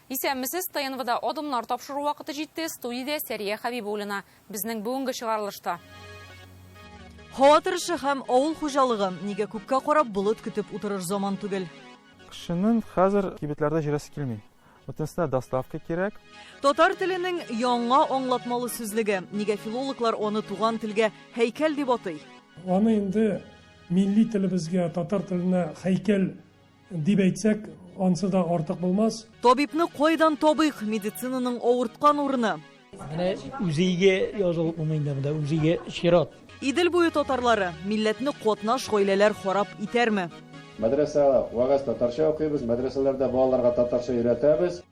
Исәнмесез, ТНВда Адымнар тапшыру вакыты җитте. Студиядә Сәрия Хәбибуллина. Безнең бүгенге чыгарылышта. Һава торышы һәм авыл хуҗалыгы. Нигә күккә карап болыт көтеп утырыр заман түгел? Кешенең хәзер кибетләрдә җөрәсе килми. Бөтенесенә доставка кирәк. Татар теленең яңа аңлатмалы сүзлеге. Нигә филологлар аны туган телгә һәйкәл дип атый? Аны инде милли телебезгә, татар теленә һәйкәл дип әйтсәк, ансы да артык булмас. Табибны кайдан табыйк? Медицинаның авырткан урыны. Менә УЗИгә язылып булмый инде монда, УЗИгә чират. Идел буе татарлары, милләтне катнаш гаиләләр харап итәрме? Мәдрәсә вәгазь татарча укыйбыз, мәдрәсәләрдә балаларга татарча өйрәтәбез.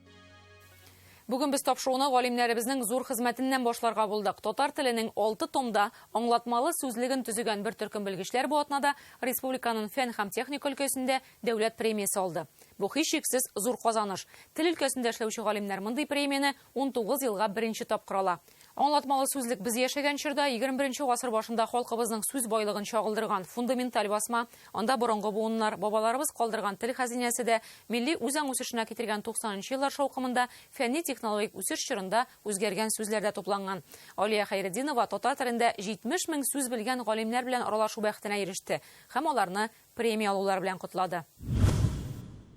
Бүген без тапшыруны галимнәребезнең зур хезмәтеннән башларга булдык. Татар теленең 6 томда аңлатмалы сүзлеген төзегән бер төркем белгечләр бу атнада республиканың фән һәм техника өлкәсендә дәүләт премиясе алды. Бу һичшиксез зур казаныш. Тел өлкәсендә эшләүче галимнәр мондый премияне 19 елга беренче тапкыр ала. Аңлатмалы сүзлек без яшәгән чорда, 21 гасыр башында халкыбызның сүз байлыгын чагылдырган фундаменталь басма. Анда борынгы буыннар, бабаларыбыз калдырган тел хәзинәсе дә, милли үзаң үсешенә китергән 90 нчы еллар шаукымында, фәнни-технологик үсеш чорында үзгәргән сүзләр дә тупланган. Алия Хәйретдинова татар телендә 70 мең сүз белгән галимнәр белән аралашу бәхетенә иреште һәм аларны премия алулары белән котлады.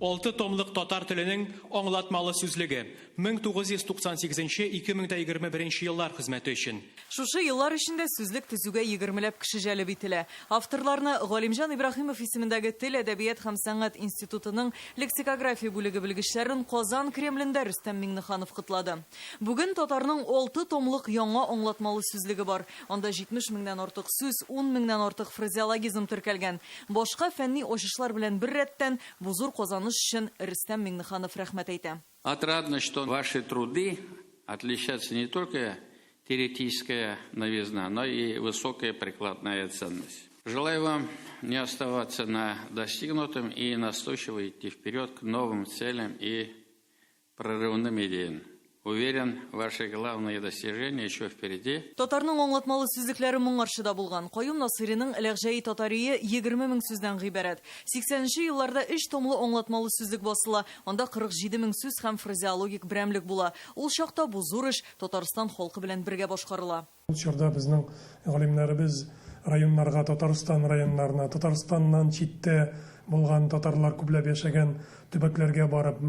Алты томлык татар теленең аңлатмалы сүзлеге, 1998 2021 еллар хезмәте өчен. Шушы еллар эчендә сүзлек төзүгә егермеләп кеше җәлеп ителә. Авторларны Галимҗан Ибраһимов исемендәге Тел, әдәбият һәм сәнгать институтының лексикография бүлеге белгечләрен Казан Кремлендә Рөстәм Миңнеханов котлады. Бүген татарның алты томлык яңа аңлатмалы сүзлеге бар. Анда 70 меңнән артык сүз, ун меңнән артык фразеологизм теркәлгән. Башка фәнни ачышлар белән беррәттән, бу зур казаныш өчен Рөстәм Миңнеханов рәхмәт әйтә. Отрадно, что ваши труды отличаются не только теоретическая новизна, но и высокая прикладная ценность. Желаю вам не оставаться на достигнутом и настойчиво идти вперед к новым целям и прорывным идеям. Уверен, ваши главные достижения еще впереди. Татарның аңлатмалы сүзлекләре моңарчы да булган. Каюм Насыйриның Ләгъҗәи татарие 20 мең сүздән гыйбарәт. 80 нче елларда өч томлы аңлатмалы сүзлек басыла. Анда 47 мең сүз һәм фразеологик берәмлек була. Ул чакта бу зур эш Татарстан халкы белән бергә башкарыла. Ул чорда безнең галимнәребез районнарга, Татарстан районнарына, Татарстаннан читтә булган татарлар күпләп яшәгән төбәкләргә барып,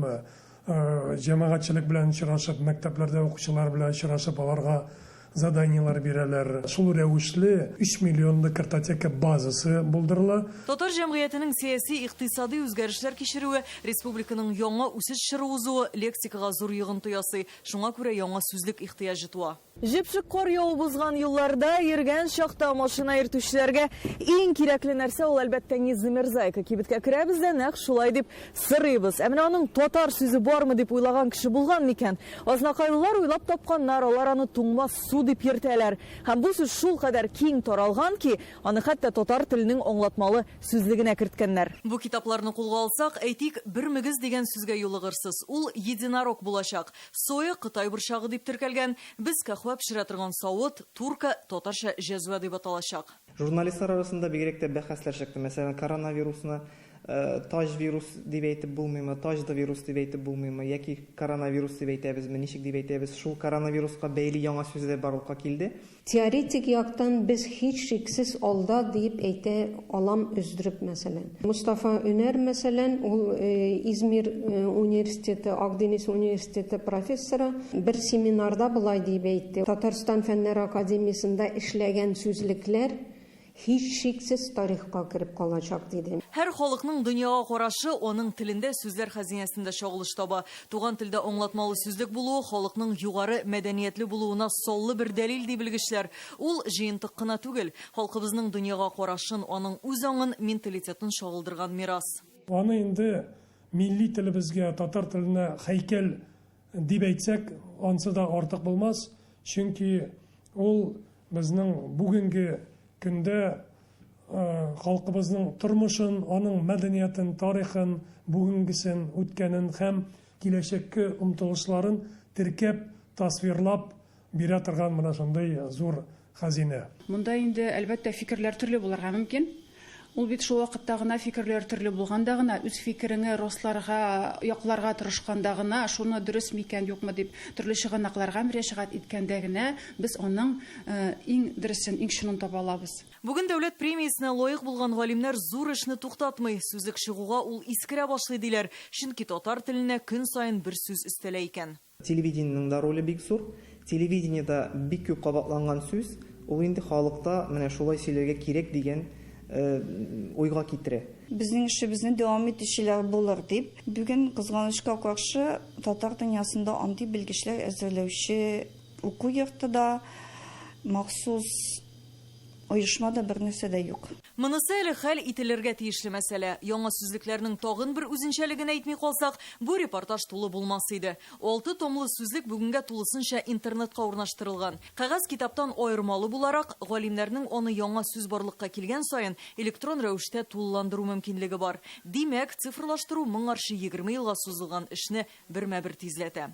җәмәгатьчелек белән очрашып, мәктәпләрдә укучылар белән очрашып, аларга заданиеләр бирәләр. Шул рәвешле өч миллионлы картотека базасы булдырыла. Татар җәмгыятенең сәяси, икътисадый үзгәрешләр кичерүе, республиканың яңа үсеш чоры узуы лексикага зур йогынты ясый. Шуңа күрә яңа сүзлек ихтыяҗы туа. Җепшек кар явып узган юлларда йөргән чакта машина йөртүчеләргә иң кирәкле нәрсә ул, әлбәттә, незамерзайка. Кибеткә керәбез дә нәкъ шулай дип сорыйбыз. Ә менә аның татар сүзе бармы дип уйлаган кеше булган микән? Азнакайлылар уйлап тапканнар, алар аны туңмас су дип йөртәләр. Һәм бу сүз шулкадәр киң таралган ки, аны хәтта татар теленең аңлатмалы сүзлегенә керткәннәр. Бу китапларны кулга алсак, әйтик, бер мөгез дигән сүзгә юлыгырсыз. Ул единорог булачак. Соя, Кытай борчагы дип теркәлгән. Без каһвә пешерә торган савыт, турка, татарча җәзвә дип аталачак. Журналистлар арасында бигрәк тә бәхәсләр чыкты. Мәсәлән, коронавирусны таҗ вирус дип әйтеп булмыймы, таҗлы вирус дип әйтеп булмыймы, яки коронавирус дип әйтәбезме, ничек дип әйтәбез? Шул коронавируска бәйле яңа сүз дә барлыкка килде. Теоретик яктан без һичшиксез алда диеп әйтә алам өздереп, мәсәлән. Мостафа Өнәр, мәсәлән, ул Измир университеты, Акдениз университеты профессоры, бер семинарда болай диеп әйтте, Татарстан Фәннәр академиясендә эшләгән сүзлекләр һичшиксез тарихка кереп калачак, диде. Һәр халыкның дөньяга карашы аның телендә, сүзләр хәзинәсендә чагылыш таба. Туган телдә аңлатмалы сүзлек булуы халыкның югары мәдәниятле булуына саллы бер дәлил, ди белгечләр. Ул җыентык кына түгел, халкыбызның дөньяга карашын, аның үзаңын, менталитетын чагылдырган мирас. Аны инде милли телебезгә, татар теленә һәйкәл дип әйтсәк, ансы да артык булмас, чөнки ул безнең бүгенге көндә халкыбызның тормышын, аның мәдәниятен, тарихын, бүгенгесен, үткәнен һәм киләчәккә омтылышларын теркәп, тасвирлап бирә торган менә шундый зур хәзинә. Монда инде, әлбәттә, фикерләр төрле булырга мөмкин. Ул бит шул вакытта гына фикерләр төрле булганда гына, үз фикереңе расларга, якларга тырышканда гына, шуны дөрес микән, юкмы дип төрле чыганакларга мөрәҗәгать иткәндә генә без аның иң дөресен, иң чынын таба алабыз. Бүген дәүләт премиясенә лаек булган галимнәр зур эшне туктатмый. Сүзлек чыгуга ул искерә башлый диләр. Чөнки татар теленә көн саен бер сүз өстәлә икән. Телевидениенең дә роле бик зур. Телевидениедә бик күп кабатланган сүз, ул инде халыкта менә шулай сөйләргә кирәк дигән уйга китерә. Безнең эшебезне дәвам итүчеләр булыр дип. Бүген, кызганычка каршы, татар дөньясында андый белгечләр әзерләүче уку йорты да, махсус оешма да бернәрсә дә юк. Монысы әле хәл ителергә тиешле мәсьәлә. Яңа сүзлекләрнең тагын бер үзенчәлеген әйтми калсак, бу репортаж тулы булмас иде. 6 томлы сүзлек бүгенгә тулысынча интернетка урнаштырылган. Кәгазь китаптан аермалы буларак, галимнәрнең аны яңа сүз барлыкка килгән саен электрон рәвештә тулыландыру мөмкинлеге бар. Димәк, цифрлаштыру моңарчы 20 елга сузылган эшне бермә-бер тизләтә.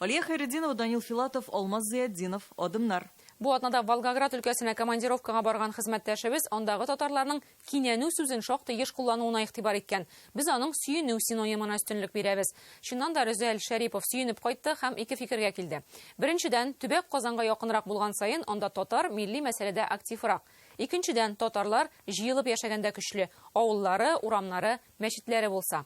Алия Хайретдинова, Данил Филатов, Алмаз Зиятдинов, Адымнар. Бу атнада Волгоград өлкәсенә командировкага барган хезмәттәшебез андагы татарларның кинәнү сүзен шактый еш куллануына игътибар иткән. Без аның сөенү синонимына өстенлек бирәбез. Чыннан да Рүзәл Шәрипов сөенеп кайтты һәм ике фикергә килде. Беренчедән, төбәк Казанга якынрак булган саен анда татар милли мәсьәләдә активрак. Икенчедән, татарлар җыелып яшәгәндә көчле, авыллары, урамнары, мәчетләре булса.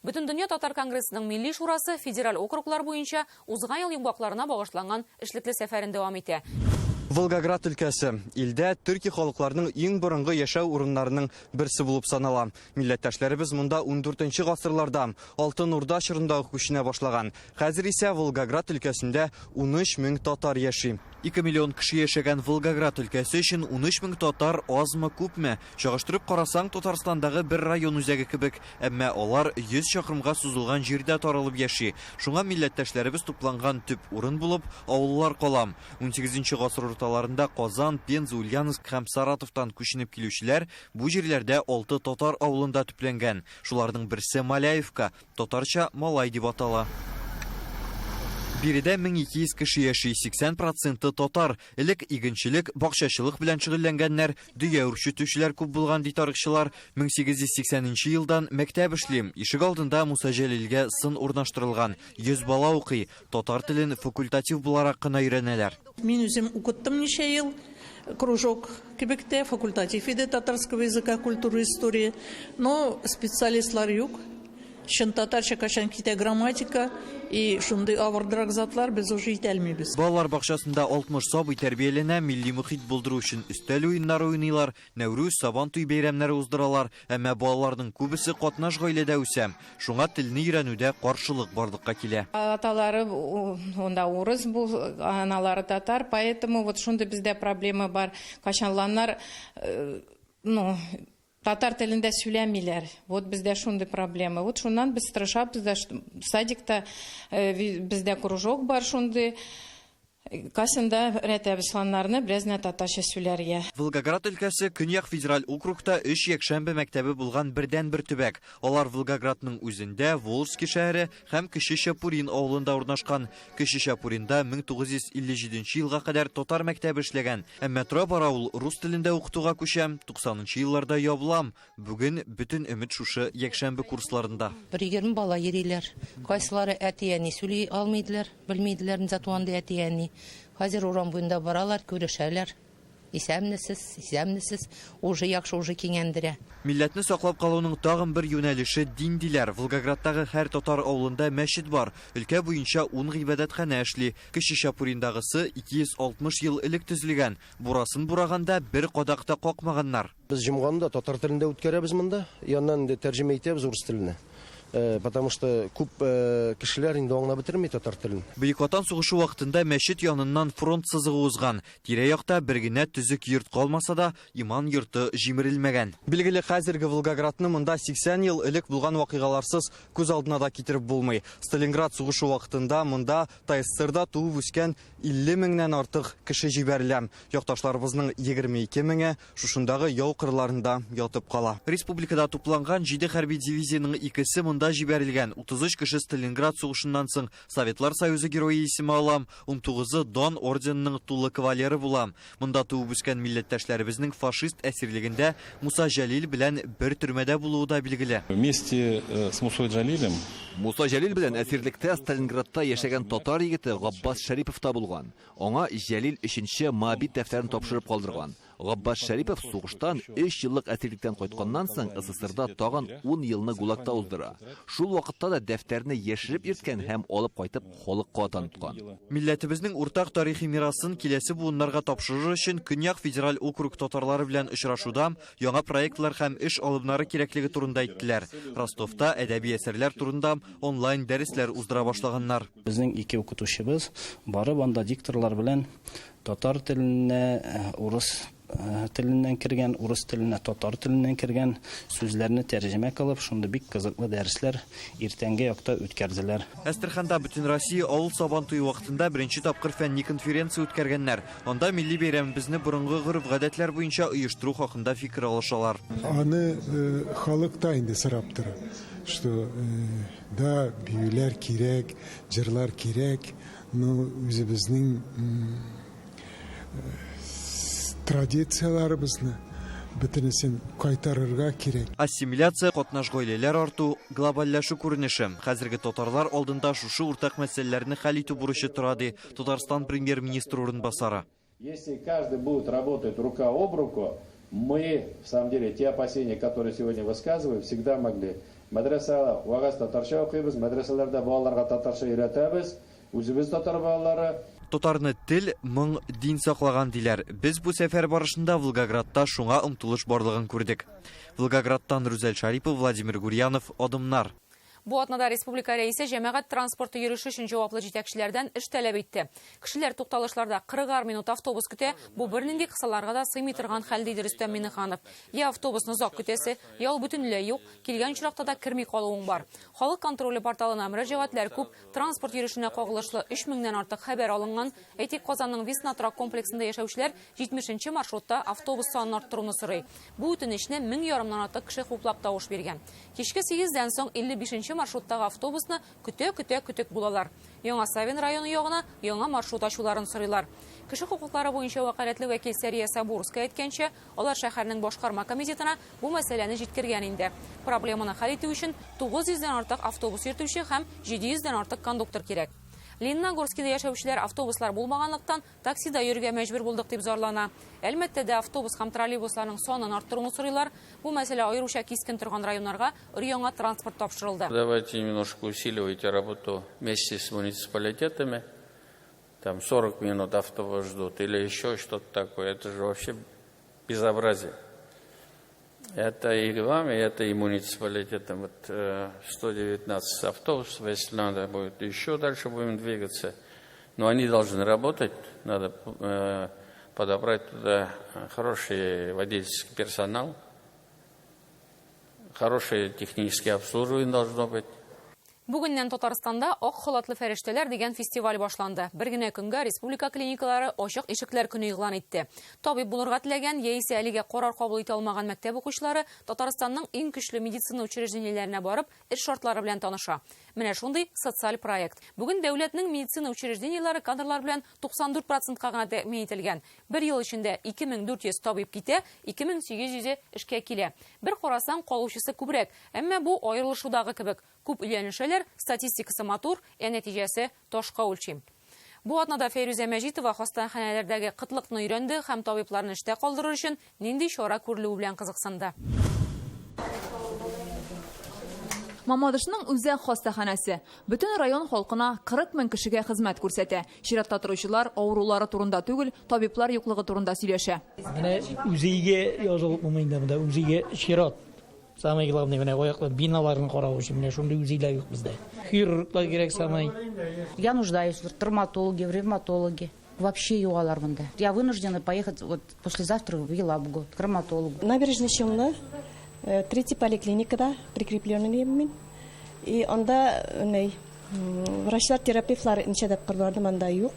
Бөтендөнья татар конгрессының Милли шурасы федераль округлар буенча узган ел йомгакларына багышланган эшлекле сәфәрен дәвам итә. Волгоград өлкәсе илдә төрки халыкларның иң борынгы яшәү урыннарының берсе булып санала. Милләттәшләребез монда 14 гасырларда Алтын Урда чорында ук күченә башлаган. Хәзер исә Волгоград өлкәсендә 13 мең татар яши. 2 миллион кеше яшәгән Волгоград өлкәсе өчен 13 мең татар азмы, күпме? Чагыштырып карасаң, Татарстандагы бер район үзәге кебек. Әмма алар 100 чакрымга сузылган җирдә таралып яши. Шуңа милләттәшләребез тупланган төп урын булып авыллар кала. 18 гасыр урталарында Казан, Пенза, Ульяновск һәм Саратовтан күченеп килүчеләр бу җирләрдә 6 татар авылында төпләнгән. Шуларның берсе Маляевка, татарча Малай дип атала. Биредә 1200 кеше яши, 80% татар. Элек игенчелек, бакчачылык белән шөгыльләнгәннәр, дөя үрчетүчеләр күп булган ди тарихчылар. 1880 елдан мәктәп эшли. Ишек алдында Муса Җәлилгә сын урнаштырылган. 100 бала укый. Татар телен факультатив буларак кына өйрәнәләр. Мин үзем укыттым ничә ел кружок кебектә, факультатив иде татарского языка, культуры, истории. Но специалистлар юк. Чын татарча качан китә грамматика и шундый авырдырак затлар без уже итәлмибез. Балалар бакчасында 60 сабый тәрбияләнә, милли мохит булдыру өчен өстәл уеннары уйныйлар, Нәүрүз, Сабантуй бәйрәмнәре уздыралар. Әмма балаларның күбесе катнаш гаиләдә үсә. Шуңа телне өйрәнүдә каршылык барлыкка килә. Аталары онда урыс бу, аналары татар, поэтому вот шундый бездә проблема бар. Качанланнар, ну, татар телендә сөйләмиләр. Вот бездә шундый проблема. Вот шуннан без тырышабыз да, садикта бездә кружок бар шундый. Касында рәтәбез сланнарны бераз генә татарча сөйләргә. Волгоград өлкәсе Көньяк федераль округта 3 якшәмбе мәктәбе булган бердәнбер төбәк. Алар Волгоградның үзендә, Волжский шәһәре һәм Кече Чапурин авылында урнашкан. Кече Чапуринда 1957 елга кадәр татар мәктәбе эшләгән. Әмма тора-бара ул рус телендә укытуга күчә. 90 елларда ябыла. Бүген бөтен өмет шушы якшәмбе курсларында. Бер 20 бала йөриләр. Кайсылары әти-әни сөйли алмыйдылар, белмейделәр, зато андый әти-әни. Хәзер урам буенда баралар, күрешәләр. Исәнмесез, исәнмесез, уже яхшы, уже киңәндерә. Милләтне саклап калуның тагын бер юнәлеше дин диләр. Волгоградтагы һәр татар авылында мәчет бар. Өлкә буенча 10 гыйбадәтханә эшли. Кече Чапуриндагысы 260 ел элек төзелгән. Бурасын бураганда бер кадак та какмаганнар. Без җомганы да татар телендә үткәрәбез монда. Яннан инде тәрҗемә итәбез урыс теленә. Потому что күп кешеләр инде аңлап бетерми татар телен. Бөек Ватан сугышы вакытында мәчет яныннан фронт сызыгы узган. Тирә-якта бер генә төзек йорт калмаса да, иман йорты җимерелмәгән. Билгеле, хәзерге Волгоградны монда 80 ел элек булган вакыйгаларсыз күз алдына да китереп булмый. Сталинград сугышы вакытында монда ТАССРда туып үскән 50 меңнән артык кеше җибәрелә. Якташларыбызның 22 меңе шушындагы яу кырларында ятып кала. Республикада тупланган 7 хәрби дивизиянең икесе монда монда җибәрелгән. 33 кеше Сталинград сугышыннан соң Советлар Союзы Герое исеме ала, 19-ы Дан орденының тулы кавалеры була. Монда туып үскән милләттәшләребезнең фашист әсирлегендә Муса Җәлил белән бер төрмәдә булуы да билгеле. Вместе с Мусой Джалилем. Муса Җәлил белән әсирлектә Сталинградта яшәгән татар егете Габбас Шәрипов та булган. Аңа Җәлил өченче Моабит дәфтәрен тапшырып калдырган. Габбас Шәрипов сугыштан өч еллык әсирлектән кайтканнан соң СССРда тагын ун елны ГУЛАГта уздыра. Шул вакытта да дәфтәрне яшереп йөрткән һәм алып кайтып халыкка таныткан. Милләтебезнең уртак тарихи мирасын киләсе буыннарга тапшырыр өчен Көньяк федераль округ татарлары белән очрашуда яңа проектлар һәм эш алымнары кирәклеге турында әйттеләр. Ростовта әдәби әсәрләр турында онлайн дәресләр уздыра башлаганнар. Безнең ике укытучыбыз барып анда дикторлар белән татар теленә, урыс теленнән кергән, урыс теленә татар теленнән кергән сүзләрне тәрҗемә кылып, шундый бик кызыклы дәресләр иртәнге якта үткәрделәр. Әстерханда Бөтенроссия авыл сабан туе вакытында беренче тапкыр фәнни конференция үткәргәннәр. Анда милли бәйрәмебезне борынгы гореф-гадәтләр буенча оештыру хакында фикер алышалар. Аны халык та инде сорап тора, что да, биюләр кирәк, җырлар кирәк, но үзебезнең традицияләребезне бөтенесен кайтарырга кирәк. Ассимиляция, катнаш гаиләләр арту, глобальләшү күренеше. Хәзерге татарлар алдында шушы уртак мәсьәләләрне хәл итү бурычы тора, ди Татарстан премьер-министры урынбасары. Если каждый будет работать рука об руку, мы, в самом деле, те опасения, которые сегодня высказываем, всегда могли. Мәдрәсә вәгазь татарча укыйбыз, мәдрәсәләрдә балаларга татарча өйрәтәбез, үзебез татар балалары. Татарны тел, моң, дин саклаган диләр. Без бу сәфәр барышында Волгоградта шуңа омтылыш барлыгын күрдек. Волгоградтан Рүзәл Шарипов, Владимир Гурьянов, Адымнар. Бу атнада республика рәисе җәмәгать транспорты йөреше өчен җаваплы җитәкчеләрдән эш таләп итте. Кешеләр тукталышларда кырыгар минут автобус көтә, бу бернинди кысаларга да сыймый торган хәл, диде Рөстәм Миңнеханов. Я автобусны озак көтәсе, я ул бөтенләй юк, килгән очракта да керми калуың бар. Халык контроле порталына мөрәҗәгатьләр күп, транспорт йөрешенә кагылышлы өч меңнән артык хәбәр алынган. Әйтик, Казанның Весна торак комплексында яшәүчеләр 70 маршрутта автобус санын арттыруны сорый. Бу үтенечне мең ярымнан артык кеше хуплап тавыш биргән. Кичке сигездән соң 55 маршруттагы автобусны көтә-көтә көтек булалар. Яңа Савин районы ягына яңа маршрут ачуларын сорыйлар. Кеше хокуклары буенча вәкаләтле вәкил Сәрия Сабурская әйткәнчә, алар шәһәрнең башкарма комитетына бу мәсьәләне җиткергән инде. Проблеманы хәл итү өчен 900 дән артык автобус йөртүче һәм 700 дән артык кондуктор кирәк. Лениногорскида яшәүчеләр автобуслар булмаганлыктан таксида йөрергә мәҗбүр булдык дип зарлана. Әлмәттә дә автобус һәм троллейбусларның санын арттыруны сорыйлар. Бу мәсьәлә аеруча кискен торган районнарга өр-яңа транспорт тапшырылды. Давайте немножко усиливайте работу вместе с муниципалитетами. Там 40 минут автобус ждут или еще что-то такое. Это же вообще безобразие. Это и вам, и это и муниципалитетам. Вот 119 автобусов, если надо будет, еще дальше будем двигаться. Но они должны работать, надо подобрать туда хороший водительский персонал, хорошее техническое обслуживание должно быть. Бүгеннән Татарстанда Ак халатлы фәрештәләр дигән фестиваль башланды. Бер генә көнгә республика клиникалары ачык ишекләр көне игълан итте. Табиб булырга теләгән яисә әлегә карар кабул итә алмаган мәктәп укучылары Татарстанның иң көчле медицина учреждениеләренә барып, эш шартлары белән таныша. Менә шундый социаль проект. Бүген дәүләтнең медицина учреждениеләре кадрлар белән туксан дүрт процентка гына тәэмин ителгән. Бер ел эчендә 2400 табиб китә, 2800 эшкә килә. Бер карасаң, калучысы күбрәк. Әмма бу аерылышудагы кебек. Күп өйләнешәләр, статистикасы матур, ә нәтиҗәсе ташка үлчим. Бу атнада Фәйрүзә Мәҗитова хастаханәләрдәге кытлыкны өйрәнде һәм табибларны эштә калдырыр өчен нинди чара күрелүе белән кызыксынды. Мамадышның үзәк хастаханәсе бөтен район халкына 40 мең кешегә хезмәт күрсәтә. Чиратта торучылар авырулары турында түгел, табиблар юклыгы турында сөйләшә. Менә УЗИгә язылып булмый инде монда, УЗИгә чират. Самое главное, менә аяклы биналарын карау өчен менә шундый УЗИләр юк бездә. Хирурглар кирәк самый. Я нуждаюсь в травматологе, в ревматологе. Вообще юк алар монда. Я вынуждена поехать вот послезавтра в Елабугу, к травматологу. Набережный Челны, третья поликлиникада прикрепленный мин. И анда, врачлар, терапевтлар ничә тапкыр бардым, анда юк.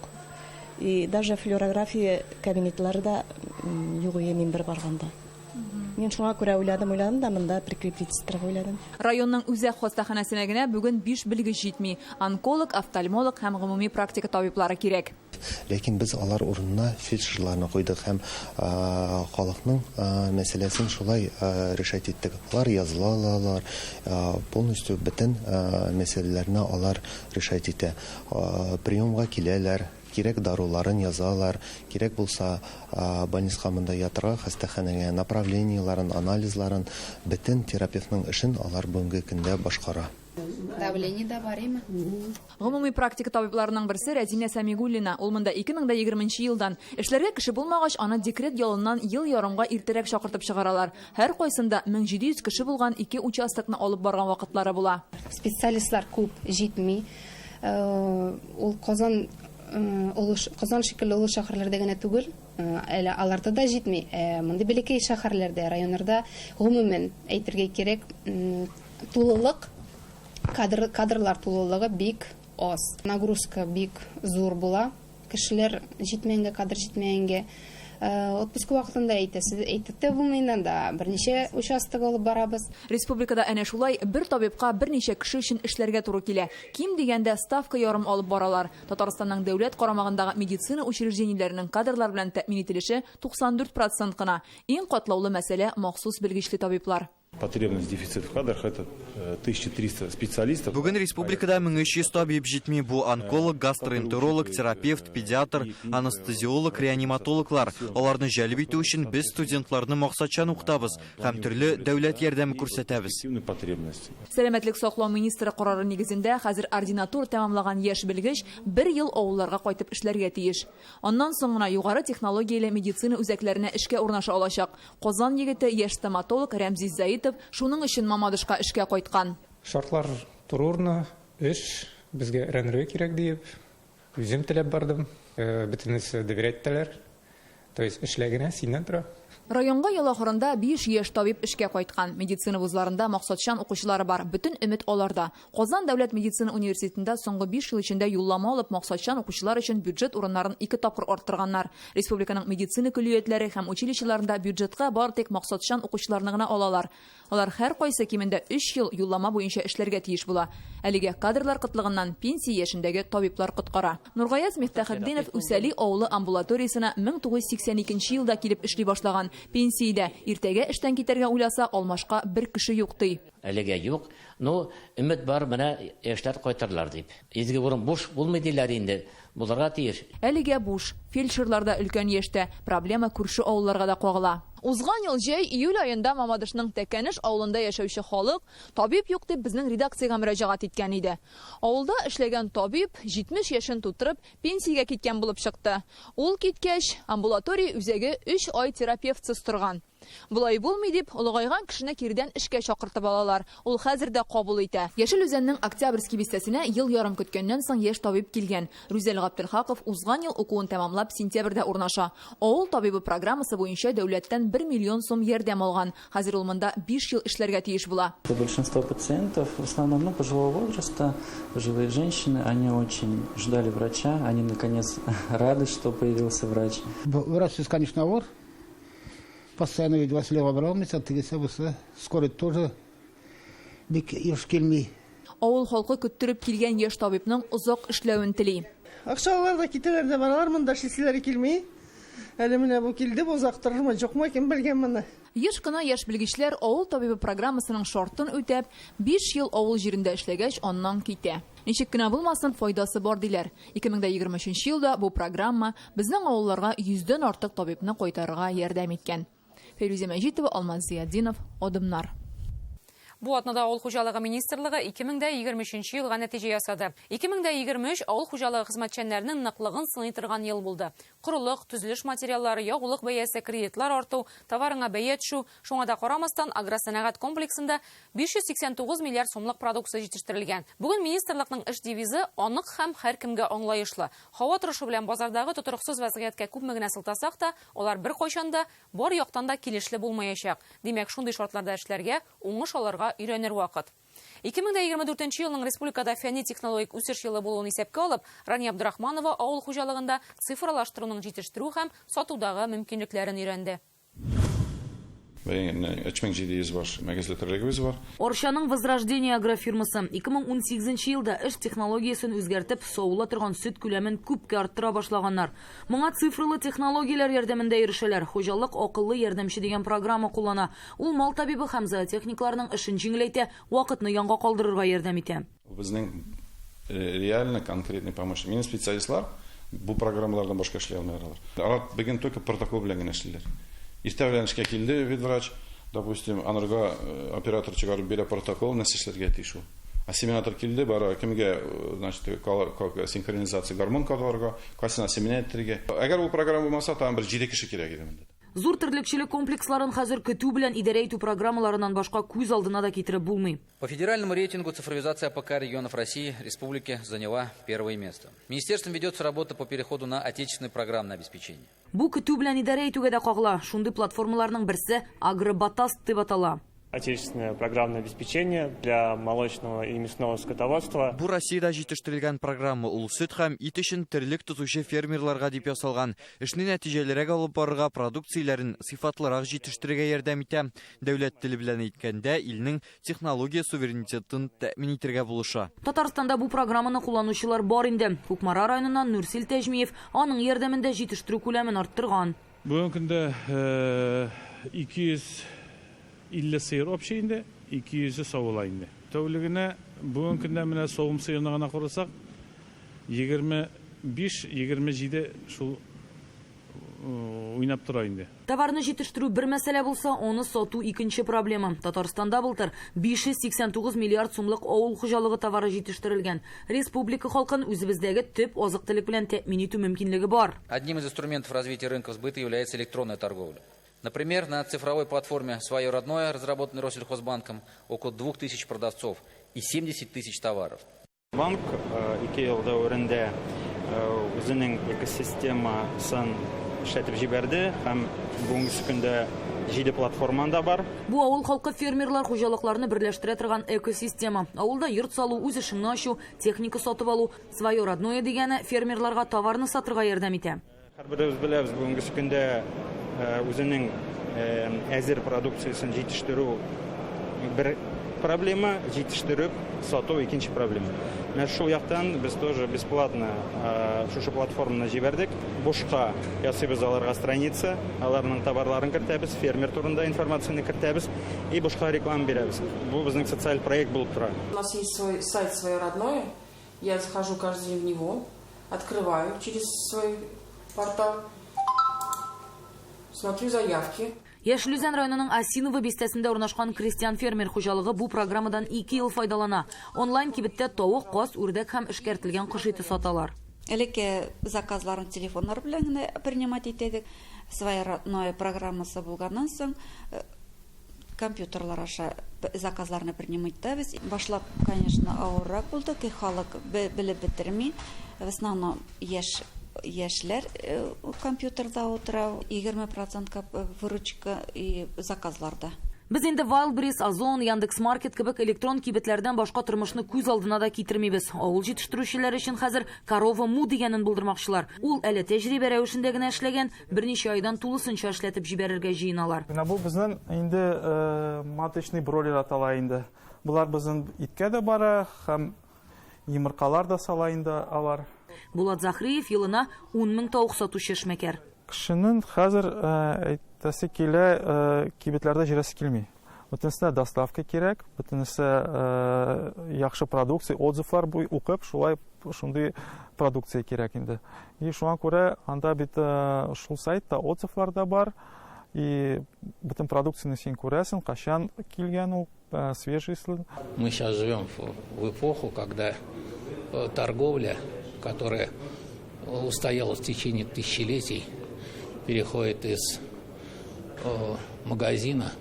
И даже флюорография кабинетлары да юк иде мин бер барганда. Мин шуңа күрә уйладым, уйладым да монда прикрепить иттерергә уйладым. Районның үзәк хастаханәсенә генә бүген биш белгеч җитми. Онколог, офтальмолог һәм гомуми практика табиблары кирәк. Ләкин без алар урынына фельдшерларны куйдык һәм халыкның мәсьәләсен шулай решать иттек. Алар языла алалар, полностью бөтен мәсьәләләрне алар решать итә. Приемга киләләр, кирәк даруларын язалар, кирәк булса больницага монда ятырга, хастаханәгә направлениеларын, анализларын, бөтен терапевтның эшен алар бүгенге көндә башкара. Давление да бар име? Гомуми практика табибларының берсе Рәзинә Сәмигуллина. Ул монда 2020 елдан. Эшләргә кеше булмагач, аны декрет ялыннан ел ярымга иртәрәк чакыртып чыгаралар. Һәркайсында 1700 кеше булган ике участокны алып барган вакытлары була. Специалистлар күп җитми. Ул Казан, Казан шикелле олы шәһәрләрдә генә түгел, әле аларда да җитми. Мондый бәләкәй шәһәрләрдә, районнарда гомумән әйтергә кирәк, тулылык, кадрлар тулылыгы бик аз. Нагрузка бик зур була. Кешеләр җитмәгәнгә, кадр җитмәгәнгә. Отпуск вакытында әйтәсе, әйтеп тә булмый инде, анда берничә участок алып барабыз. Республикада әнә шулай бер табибка берничә кеше өчен эшләргә туры килә. Ким дигәндә ставка ярым алып баралар. Татарстанның дәүләт карамагындагы медицина учреждениеләренең кадрлар белән тәэмин ителеше 94% кына. Иң катлаулы мәсьәлә махсус белгечле табиблар. Потребность дефицит в кадрах это 1300 специалистов. Бүген республикада 1300 табиб җитми. Бу онколог, гастроэнтеролог, терапевт, педиатр, анестезиолог, реаниматологлар. Аларны җәлеп итү өчен без студентларны максатчан укытабыз һәм төрле дәүләт ярдәме күрсәтәбез. Сәламәтлек саклау министры карары нигезендә хәзер ординатура тәмамлаган яшь белгеч бер ел авылларга кайтып эшләргә тиеш. Аннан соң гына югары технологияле медицина үзәкләренә эшкә урнаша алачак. Казан егете яшь стоматолог Рәмзис Заитов шуның өчен Мамадышка эшкә кайткан. Шартлар туры урыны, эш, безгә өйрәнергә кирәк диеп, үзем теләп бардым. Бөтенесе доверять итәләр. То есть эшлә генә, синнән тора. Районга ел ахырында 5 яшь табиб эшкә кайткан. Медицина вузларында максатчан укучылары бар. Бөтен өмет аларда. Казан дәүләт медицина университетында соңгы 5 ел эчендә юллама алып максатчан укучылар өчен бюджет урыннарын 2 тапкыр арттырганнар. Республиканың медицина көллиятләре һәм училищеларында бюджетка бары тик максатчан укучыларны гына алалар. Алар һәр кайсы кимендә 3 ел юллама буенча эшләргә тиеш була. Әлегә кадрлар кытлыгыннан пенсия яшендәге табиблар коткара. Нургаяз Мифтахетдинов Үсәли авылы амбулаториясенә 1982 елда килеп эшли башлаган. Пенсиядә иртәгә эштән китәргә уйласа, алмашка бер кеше юк ди. Әлегә юк. Ну, өмет бар, менә яшьләр кайтырлар дип. Изге урын буш булмый диләр инде. Булырга тиеш. Әлегә буш. Фельдшерлар да өлкән яшьтә. Проблема күрше авылларга да кагыла. Узган ел җәй июль аенда Мамадышның Тәкәнеш авылында яшәүче халык табиб юк дип безнең редакциягә мөрәҗәгать иткән иде. Авылда эшләгән табиб 70 яшен тутырып пенсиягә киткән булып чыкты. Ул киткәч, амбулатория үзәге 3 ай терапевтсыз торган. Болай булмый дип, олыгайган кешене кирдән эшкә чакыртып алалар. Ул хәзер дә кабул итә. Яшел Үзәннең Октябрьский бистәсенә ел ярым көткәннән соң яшь табиб килгән. Рүзәл Габделхаков узган ел укуын тәмамлап сентябрьдә урнаша. Авыл табибы программасы буенча дәүләттән 1 миллион сум ярдәм алган. Хәзер ул монда 5 ел эшләргә тиеш була. Большинство пациентов, в основном, пожилого возраста, пожилые женщины, они очень ждали врача, они наконец рады, что появился врач. Врач, конечно, авыр. Постоянно ведь Василева баралмыйса, тегесе бусы, скорый тоже бик еш килми. Авыл халкы көттереп килгән яшь табибның озак эшләвен тели. Акчалар да китәләр дә баралар, монда эшлиселәре килми. Әле менә бу килде, бу озак торырмы, юкмы, кем белгән моны. Еш кына яшь белгечләр авыл табибы программасының шартын үтәп, 5 ел авыл җирендә эшләгәч, аннан китә. Ничек кенә булмасын, файдасы бар диләр. 2023 елда бу программа безнең авылларга 100дән артык табибны кайтарырга ярдәм иткән. Фәйрүзә Мәҗитова, Алмаз Зиятдинов, Адымнар. Бу атнада Авыл хуҗалыгы министрлыгы 2023 елга нәтиҗә ясады. 2023 авыл хуҗалыгы хезмәтчәннәренең ныклыгын сыный торган ел булды. Корылык, төзелеш материаллары, ягулык бәясе, кредитлар арту, товарыңа бәя төшү, шуңа да карамастан агросәнәгать комплексында 589 миллиард сумлык продукция җитештерелгән. Бүген министрлыкның эш девизы анык һәм һәркемгә аңлаешлы. Һава торышы белән базардагы тотрыксыз вазгыятькә күпме генә сылтасак та, алар бер кайчан да бар яктан да килешле булмаячак. Димәк, шундый шартларда эшләргә, уңыш алырга өйрәнер вакыт. 2024 елның республикада фәнни-технологик үсеш елы булуын исәпкә алып, Рания Абдрахманова авыл хуҗалыгында цифралаштыруның җитештерү һәм сатудагы мөмкинлекләрен өйрәнде. 3700 баш мөгезле терлегебез бар. Арчаның Возрождение агрофирмасы 2018 елда эш технологиясен үзгәртеп, савыла торган сөт күләмен күпкә арттыра башлаганнар. Моңа цифрлы технологияләр ярдәмендә ирешәләр. Хуҗалык акыллы ярдәмче дигән программа куллана. Ул мал табибы һәм зоотехникларның эшен җиңеләйтә, вакытны янга калдырырга ярдәм итә. Безнең реально конкретный помощник. Минем специалистлар бу программалардан башка эшли алмыйлар алар. Алар бүген только протокол белән генә эшлиләр. Иртә белән эшкә килде ветврач, допустим, анарга оператор чыгарып бирә протокол, нәрсә эшләргә тиеш ул. Осеменатор килде, бара кемгә, значит, синхронизация гормон кадаларга, кайсына семена иттерергә. Әгәр ул программа булмаса, тагын бер 7 кеше кирәк иде монда. Зур терлекчелек комплексларын хәзер көтү белән идарә итү программаларыннан башка күз алдына да китереп булмый. По федеральному рейтингу цифровизация АПК регионов России республики заняла первое место. Министерством ведется работа по переходу на отечественное программное обеспечение. Бу көтү белән идарә итүгә дә кагыла. Шундый платформаларның берсе Агробатаст дип атала. Отечественное программное обеспечение для молочного и мясного скотоводства. Бу Россиядә җитештерелгән программа, ул сөт һәм ит өчен терлек тотучы фермерларга дип ясалган. Эшне нәтиҗәлерәк алып барырга, продукцияләрен сыйфатлырак җитештерергә ярдәм итә. Дәүләт теле белән әйткәндә, илнең технология суверенитетын тәэмин итәргә булыша. Татарстанда бу программаны кулланучылар бар инде. Кукмара районыннан Нурсил Тәҗмиев аның ярдәмендә җитештерү күләмен арттырган. Бүгенге көндә 250 сыер общий инде, 200 савыла инде. Тәүлегенә бүгенге көндә менә савым сыерны гына карасак, 25-27 шул уйнап тора инде. Товарны җитештерү бер мәсьәлә булса, аны сату икенче проблема. Татарстанда былтыр 589 миллиард сумлык авыл хуҗалыгы товары җитештерелгән. Республика халкын үзебездәге төп азык-төлек белән тәэмин итү мөмкинлеге бар. Одним из инструментов развития рынков сбыта является электронная торговля. Например, на цифровой платформе «Свое родное», разработанной Россельхозбанком, около 2000 продавцов и 70 тысяч товаров. Банк ике ел дәверендә үзенең экосистемасын эшләтеп җибәрде һәм бүгенге көндә 7 платформанда бар. Бу авыл халкы фермерлар хуҗалыкларны берләштерә торган экосистема. Авылда йорт салу, үз эшеңне ачу, техника сатып алу, «Свое родное» дигәне фермерларга товарны сатырга ярдәм итә. Һәрберебез беләбез, бүгенге көндә үзенең әзер продукциясен җитештерү бер проблема, җитештереп сату икенче проблема. Менә шул яктан без тоже бесплатно шушы платформаны җибәрдек. Бушка ясыйбыз аларга страница, аларның товарларын кертәбез, фермер турында информацияне кертәбез и бушка реклама бирәбез. Бу безнең социаль проект булып тора. У нас есть свой сайт «Свое родное». Я захожу каждый день в него, открываю через свой портал, смотрю заявки. Яшел Үзән районының Осиново бистәсендә урнашкан крестьян фермер хуҗалыгы бу программадан 2 ел файдалана. Онлайн кибеттә тавык, каз, үрдәк һәм эшкәртелгән кош ите саталар. Элекке заказларын телефоннар белән генә принимать итәдек. Своя родное программасы булганнан соң компьютерлар аша заказларны принимать итәбез. Башлап, конечно, авыррак булды, ки халык белеп бетерми. В основном яшьләр компьютерда утыра, 20% выручка и заказларда. Без инде Wildberries, Озон, Яндекс.Маркет кебек электрон кибетләрдән башка тормышны күз алдына да китермибез. Авыл җитештерүчеләр өчен хәзер Корова Му дигәнен булдырмакчылар. Ул әле тәҗрибә рәвешендә генә эшләгән, берничә айдан тулысынча эшләтеп җибәрергә җыеналар. Менә бу безнең инде маточный бройлер атала инде. Булар безнең иткә дә бара һәм йомыркалар да сала инде алар. Булат Захриев елына 10 мең тавык сатучы эшмәкәр. Кешенең хәзер әйтәсе килә, кибетләрдә җирәсе килми. Бөтенесенә доставка кирәк, бөтенесе яхшы продукция, отзывлар укып, шулай шундый продукция кирәк инде. И шуңа күрә анда бит шул сайтта отзывлар да бар, и бөтен продукцияне син күрәсең, кайчан килгән ул, свежий. Мы сейчас живем в эпоху, когда торговля, которая устояла в течение тысячелетий, переходит из магазина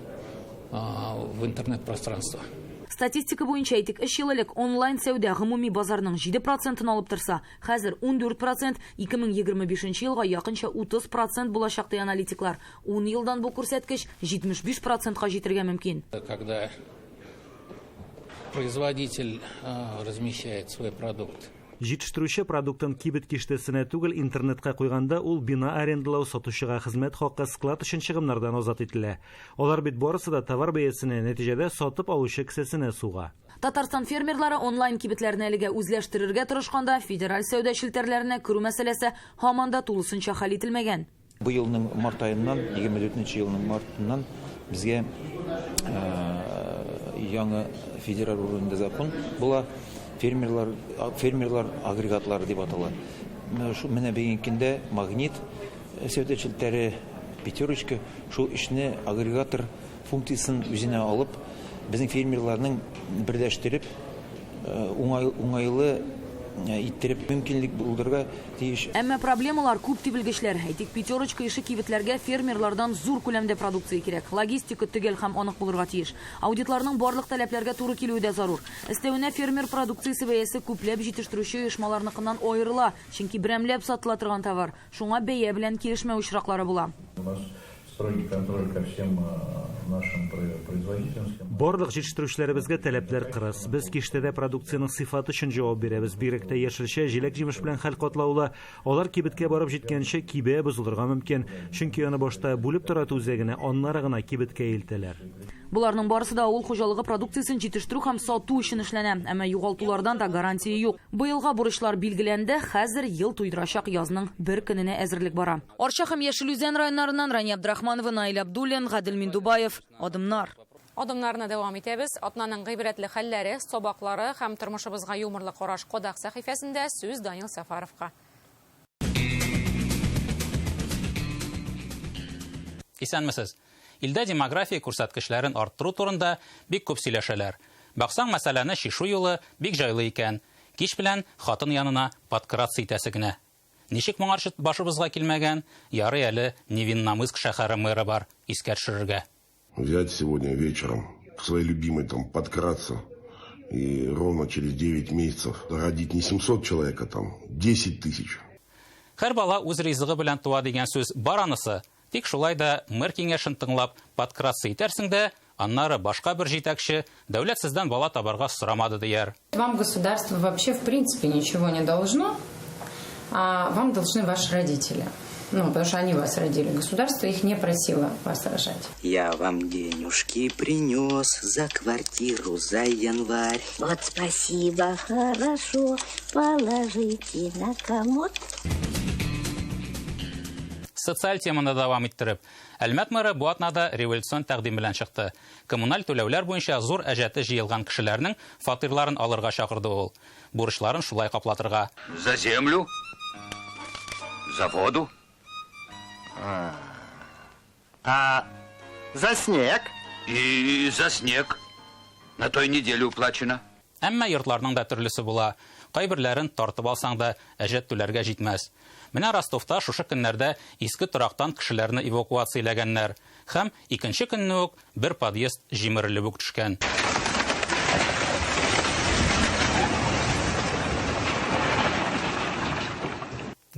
в интернет-пространство. Статистика буенча әйтик, өч ел элек онлайн сәүдә гомуми базарның 7%-ын алып торса, хәзер 14%, 2025 елга якынча 30% булачак ди аналитиклар. 10 елдан бу күрсәткеч 75%-ка җитәргә мөмкин. Когда производитель размещает свой продукт Җитештерүче продуктын кибет киштәсенә түгел, интернетка куйганда ул бина арендалау, сатучыга хезмәт хакы, склад өчен чыгымнардан азат ителә. Алар бит барысы да товар бәясенә, нәтиҗәдә сатып алучы кесәсенә суга. Татарстан фермерлары онлайн кибетләрне әлегә үзләштерергә тырышканда, федераль сәүдә челтәрләренә керү мәсьәләсе һаман да тулысынча хәл ителмәгән. Быелның март аеннан, 24 елның мартыннан безгә яңа федераль уровеньда закон була, фермерлар, фермерлар агрегатлары дип атала. Шул менә бүгенге көндә Магнит сәүдә челтәре, Пятерочка шул эшне агрегатор функциясен үзенә алып, безнең фермерларның берләштереп, уңайлы иттереп мөмкинлек булдырырга тиеш. Әмма проблемалар күп, ди белгечләр. Әйтик, Пятерочка ише кибетләргә фермерлардан зур күләмдә продукция кирәк. Логистика төгәл һәм анык булырга тиеш. Аудитларның барлык таләпләргә туры килүе дә зарур. Өстәвенә, фермер продукциясе бәясе күпләп җитештерүче оешмаларныкыннан аерыла, чөнки берәмләп сатыла торган товар. Шуңа бәя белән килешмәү очраклары була. У нас строгий контроль ко всем нашим производителям. Барлык җитештерүчеләребезгә таләпләр кырыс. Без киштәдә продукциянең сыйфаты өчен җавап бирәбез. Бигрәк тә яшелчә, җиләк-җимеш белән хәл катлаулы. Алар кибеткә барып җиткәнче кибә, бозылырга мөмкин. Чөнки аны башта бүлеп тарату үзәгенә, аннары гына кибеткә илтәләр. Боларның барысы да авыл хуҗалыгы продукциясен җитештерү һәм сату өчен эшләнә. Әмма югалтулардан да гарантия юк. Быелга бурычлар билгеләнде, хәзер ел туйдырачак язның бер көненә әзерлек бара. Арча һәм Яшел Үзән районнарыннан Рания Абдрахманова, Наил Абдуллин, Гадел Миндубаев. Адымнар. Адымнарны дәвам итәбез. Атнаның гыйбрәтле хәлләре, сабаклары һәм тормышыбызга юморлы караш Кодак сәхифәсендә. Сүз Данил Сәфәровка. Исәнмесез. Илдә демография күрсәткечләрен арттыру турында бик күп сөйләшәләр. Баксаң, мәсьәләне чишү юлы бик җайлы икән. Кич белән хатын янына подкраться итәсе генә. Ничек моңарчы башыбызга килмәгән? Ярый әле Невинномысск шәһәре мэры бар, искә төшерергә. Взять сегодня вечером к своей любимой там подкраться и ровно через 9 месяцев родить не 700 человек, а там 10 тысяч. Һәр бала үз ризыгы белән туа дигән сүз бар анысы. Тик шулай да мэр киңәшен тыңлап, подкраться итәрсең дә, аннары башка бер җитәкче, дәүләт сездән бала табарга сорамады дияр. Вам государство вообще в принципе ничего не должно, а вам должны ваши родители. Ну, потому что они вас родили. Государство их не просило вас рожать. Я вам денежки принес за квартиру за январь. Вот спасибо, хорошо, положите на комод. Социаль теманы дәвам иттереп, Әлмәт мэры бу атнада революцион тәкъдим белән чыкты. Коммуналь түләүләр буенча зур әҗәте җыелган кешеләрнең фатирларын алырга чакырды ул. Бурычларын шулай каплатырга. За землю? За воду? А за снег? И за снег. На той неделе уплачено. Әмма йортларның да төрлесе була. Кайберләрен тартып алсаң да, әҗәт түләргә җитмәс. Менә Ростовта шушы көннәрдә иске торактан кешеләрне эвакуацияләгәннәр. Һәм икенче көнне үк бер подъезд җимерелеп үк төшкән.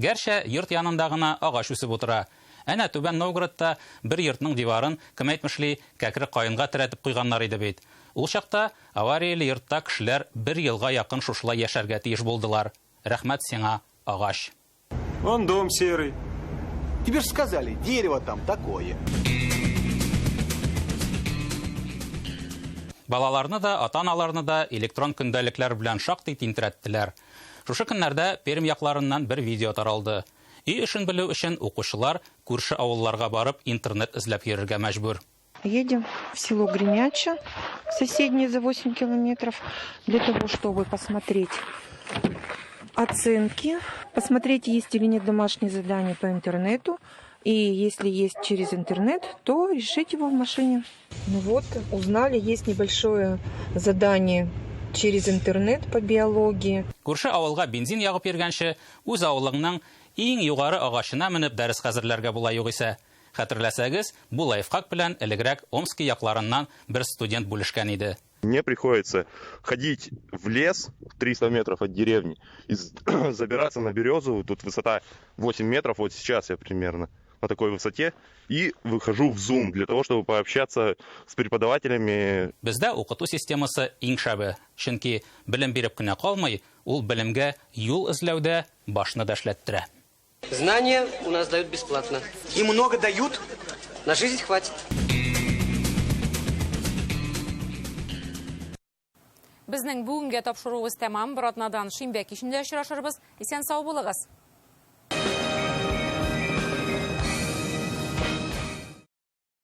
Гәрчә йорт янында гына агач үсеп утыра. Әнә Түбән Новгородта бер йортның диварын, кем әйтмешли, кәкре каенга терәтеп куйганнар иде бит. Ул чакта аварияле йортта кешеләр бер елга якын шушылай яшәргә тиеш булдылар. Рәхмәт сиңа, агач. Вон дом серый. Тебе же сказали, дерево там такое. Балаларны да, ата-аналарны да электрон көндәлекләр белән шактый тинтерәттеләр. Шушы көннәрдә Пермь якларыннан бер видео таралды. Өй эшен белү өчен укучылар күрше авылларга барып интернет эзләп йөрергә мәҗбүр. Едем в село Гремяче, соседнее за 8 километров, для того, чтобы посмотреть оценки, посмотреть, есть или нет домашние задания по интернету. И если есть через интернет, то решить его в машине. Ну вот, узнали, есть небольшое задание через интернет по биологии. Күрше авылга бензин ягып йөргәнче, үз авылыңның иң югары агачына менеп дәрес хәзерләргә була югыйсә. Хәтерләсәгез, бу лайфхак белән элегрәк Омски якларыннан бер студент бүлешкән иде. Мне приходится ходить в лес 300 метров от деревни и забираться на березу. Тут высота 8 метров, вот сейчас я примерно на такой высоте. И выхожу в Zoom для того, чтобы пообщаться с преподавателями. Бездә укыту системасы иң шәбе. Чөнки белем биреп кенә калмый, Ул белемгә юл эзләүдә башны да эшләттерә. Знания у нас дают бесплатно. И много дают? На жизнь хватит. Безнең бүгенгә тапшыруыбыз тәмам. Бер атнадан шимбә кичендә очрашырбыз. Исән сау булыгыз.